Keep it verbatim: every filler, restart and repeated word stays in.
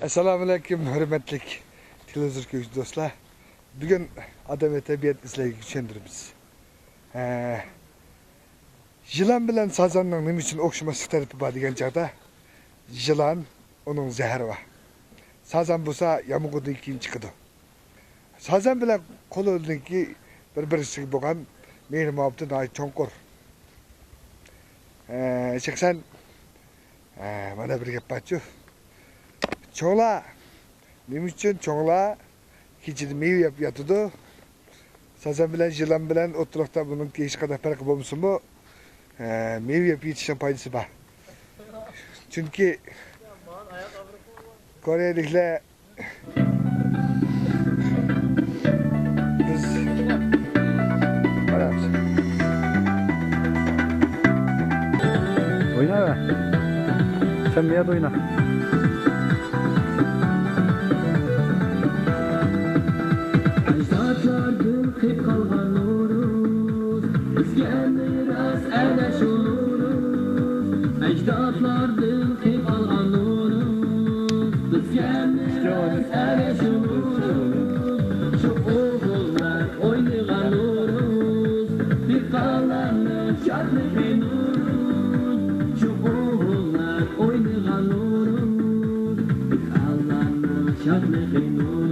ئەسسالامۇئەلەيكۇم، ھۆرمەتلىك تېلېۋىزور كۆرگۈچى دوستلار. بۈگۈن ئادەم ۋە تەبىئەت ئىزلەيگە چۈشەندۈرىمىز. ھە، يىلان بىلەن سازاننىڭ نېمە ئۈچۈن ئوخشىماسلىق تەرىپى بار دېگەن چاغدا، يىلان، ئۇنىڭ زەھىرى بار. سازان بولسا يامغۇردىن كېيىن چىقىدۇ. سازان بىلەن قۇلۇلنىڭكى بىر-بىرسىگە بولغان مېھرى-مۇھەببىتى ناھايىتى چوڭقۇر. ئە، شەخسەن، ئە، مانا بىر گەپ بارچۇ. چوڭلار، نېمە ئۈچۈن چوڭلار كېچىدە مېۋە يەپ ياتىدۇ؟ سازان بىلەن يىلان بىلەن ئوتتۇرىلىقتا بۇنىڭ ھېچقانداق پەرقى بولمىسىمۇ، ئە، مېۋە يەپ يېتىشنىڭ پايدىسى بار. چۈنكى كورېيىلىكلەر بىز قارايمىز. ئوينا بە. سەن بۇ يەردە ئوينا. ئەجدادلاردىن قېلىپ قالغان نورۇز، بىزگە مىراس ئەنە شۇ نورۇز. ئەجدادلاردىن قېلىپ قالغان نورۇز، بىزگە مىراس ئەنە شۇ نورۇز. شۇ ئوغۇللار ئوينىغان نورۇز، دېھقانلارنىڭ شادلىقى نورۇز. شۇ ئوغۇللار ئوينىغان نورۇز، دېھقانلارنىڭ شادلىقى نورۇز.